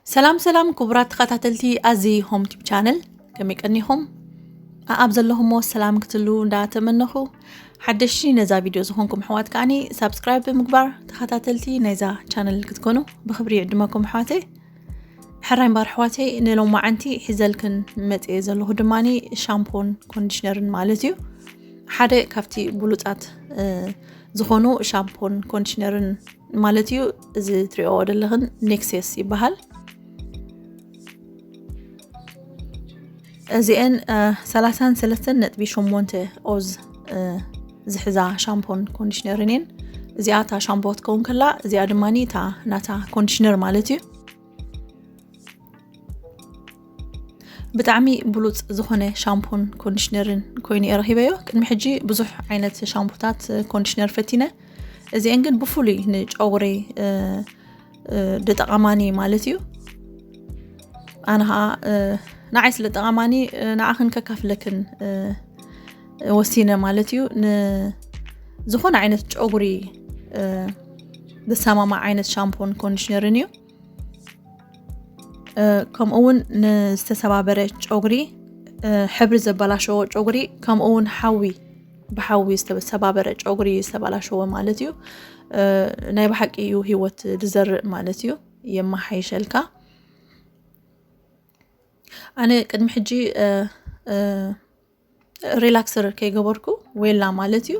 ሰላም ሰላም ክቡራት ተኸታተልቲ ኣዚ ሆም ቲብ ቻነል፣ ከመይ ቀኒኹም? ኣኣብ ዘለኹሞ ሰላም ክትሉ እንዳተመነኹ፣ ሓደሽቲ ነዛ ቪድዮ ዝኾንኩም ኣሕዋት ከዓኒ ሳብስክራይብ ብምግባር ተኸታተልቲ ናይዛ ቻነል ክትኮኑ ብኽብሪ ይዕድመኩም ኣሕዋተይ። ሕራይ እምበር ኣሕዋተይ፣ ንሎማዓንቲ ሒዘልክን መጽየ ዘለኹ ድማኒ ሻምፖን ኮንዲሽነርን ማለት እዩ። ሓደ ካብቲ ብሉጻት፣ እ፣ ዝኾኑ ሻምፖን ኮንዲሽነርን ማለት እዩ። እዚ ትሪኦ ዘለኽን ኔክሴስ ይበሃል። እዚአን፣ እ፣ ሰላሳን ሰለስተን ነጥቢ ሸሞንተ ኦዝ፣ እ፣ ዝሕዛ ሻምፖን ኮንዲሽነርን እየን። እዚኣ እታ ሻምፖ ክትከውን ከላ፣ እዚኣ ድማኒ እታ ናታ ኮንዲሽነር ማለት እዩ። ብጣዕሚ ብሉጽ ዝኾነ ሻምፖን ኮንዲሽነርን ኮይኑ እየ ረኺበዮ። ቅድሚ ሕጂ ብዙሕ ዓይነት ሻምፖታት፣ እ፣ ኮንዲሽነር ፈቲነ። እዚአን ግን ብፍሉይ ንጨጉረይ፣ እ፣ እ፣ ድጠቐማኒ ማለት እዩ። ኣነ ኸዓ፣ እ፣ ንዓይ ስለ ጠቐማኒ፣ እ፣ ንዓኽን ከካፍለክን፣ እ፣ ወሲነ ማለት እዩ። ንዝኾነ ዓይነት ጨጉሪ፣ እ፣ ዝሰማማዕ ዓይነት ሻምፖን ኮንዲሽነርን እዩ። እ፣ ከምኡ እውን ንዝተሰባበረ ጨጉሪ፣ እ፣ ሕብሪ ዘበላሸዎ ጨጉሪ፣ ከምኡ እውን ሓዊ፣ ብሓዊ ዝተሰባበረ ጨጉሪ ዝተበላሸዎ ማለት እዩ። እ፣ ናይ ብሓቂ እዩ ህይወት ዝዘርእ ማለት እዩ፣ የመሓይሸልካ። ኣነ ቅድሚ ሕጂ፣ እ፣ እ፣ ሪላክሰር ከይገበርኩ፣ ዌላ ማለት እዩ፣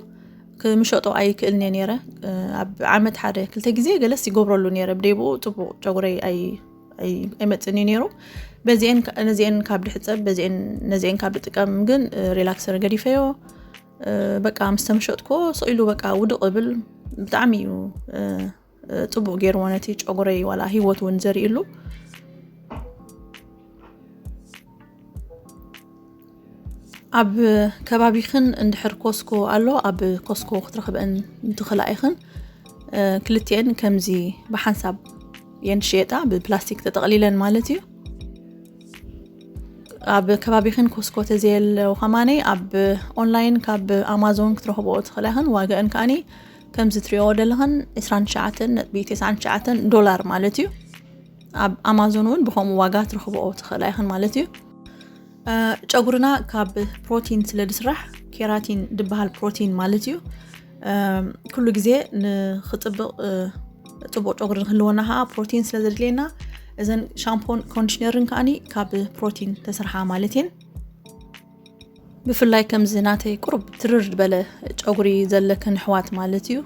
ክምሸጦ ኣይክእልን እየ ነይረ። እ፣ ኣብ ዓመት ሓደ ክልተ ግዜ ገለስ ይገብረሉ ነይረ። ብደይብኡ ጽቡቕ ጨጉረይ ኣይ-፣ ኣይ-፣ ኣይመጽእን እዩ ነይሩ። በዚአን ካ-፣ ነዚአን ካብ ድሕጸብ፣ በዚአን፣ ነዚአን ካብ ድጥቀም ግን፣ እ፣ ሪላክሰር ገዲፈዮ። እ፣ በቃ ምስ ተመሸጥኮ ስቕ ኢሉ በቃ ውድቕ እብል። ብጣዕሚ እዩ፣ እ፣ እ፣ ጽቡቕ ገይርዎ ነቲ ጨጉረይ ዋላ ህይወት እውን ዘርእሉ። ኣብ ከባቢኽን እንድሕር ኮስኮ ኣሎ፣ ኣብ ኮስኮ ክትረኽበን እንትኽእላ ኢኽን። እ፣ ክልቲኤን ከምዚ ብሓንሳብ እየን ዝሽየጣ፣ ብፕላስቲክ ተጠቕሊለን ማለት እዩ። ኣብ ከባቢኽን ኮስኮ ተዘየለዉ ኸማኒ ኣብ ኦንላይን ካብ ኣማዞን ክትረኽብኦ ትኽእላ ኢኽን። ዋጋአን ከኣኒ ከምዚ ትሪኦ ዘለኽን ዕስራን ትሽዓተን ነጥቢ ተስዓን ትሽዓተን ዶላር ማለት እዩ። ኣብ ኣማዞን እውን ብኸምኡ ዋጋ ትረኽብኦ ትኽእላ ኢኽን ማለት እዩ። እ፣ ጨጉርና ካብ ፕሮቲን ስለ ዝስራሕ፣ ኬራቲን ዝበሃል ፕሮቲን ማለት እዩ። እ፣ ኩሉ ግዜ ንኽጽብቕ፣ እ፣ ጽቡቕ ጨጉሪ ንክህልወና ኸዓ ፕሮቲን ስለ ዘድልየና፣ እዘን ሻምፖን ኮንዲሽነርን ከኣኒ ካብ ፕሮቲን ተሰርሓ ማለት እየን። ብፍላይ ከምዚ ናተይ ቁሩብ ትርር ዝበለ ጨጉሪ ዘለክን ኣሕዋት ማለት እዩ፣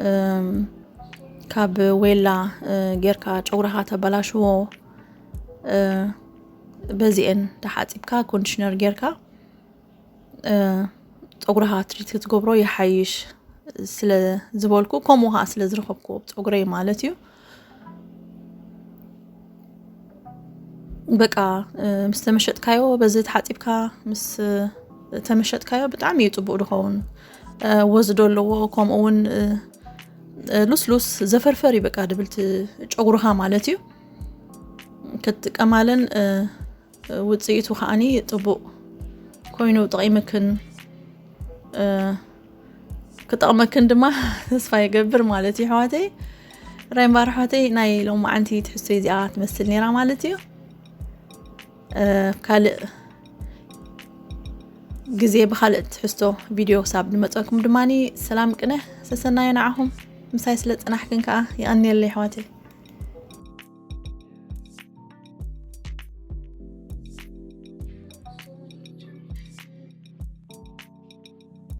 እም፣ ካብ ዌላ፣ እ፣ ጌርካ ጨጉርኻ ተበላሽዎ፣ እ፣ በዚኤን ተሓጺብካ ኮንዲሽነር ጌርካ፣ እ፣ ጸጉርኻ ትሪት ክትገብሮ ይሓይሽ ስለ ዝበልኩ፣ ከምኡ ኸዓ ስለ ዝረኸብኩ ኣብ ጸጉረይ ማለት እዩ። በቃ፣ እ፣ ምስ ተመሸጥካዮ፣ በዚ ተሓጺብካ ምስ ተመሸጥካዮ ብጣዕሚ እዩ ጽቡቕ ዝኸውን። እ፣ ወዝዶ ኣለዎ፣ ከምኡ እውን፣ እ፣ እ፣ ሉስሉስ ዘፈርፈር እዩ በቃ ድብልቲ ጨጉርኻ ማለት እዩ። ክትጥቀማለን፣ እ፣ ውጽኢቱ ከዓኒ ጽቡቕ ኮይኑ ጠቒምክን፣ እ፣ ክጠቕመክን ድማ ተስፋ ይገብር ማለት እዩ ኣሕዋተይ። ራይ እምበኣር ኣሕዋተይ፣ ናይ ሎማዓንቲ ትሕዝቶ እዚኣ ትመስል ነይራ ማለት እዩ። እ፣ ካልእ ግዜ ብኻልእ ትሕዝቶ ቪድዮ ክሳብ ንመጸኩም ድማኒ ሰላም ቅነ ሰሰናዩ ንዓኹም። ምሳይ ስለ ጸናሕክን ከኣ የቐንየለይ ኣሕዋተይ።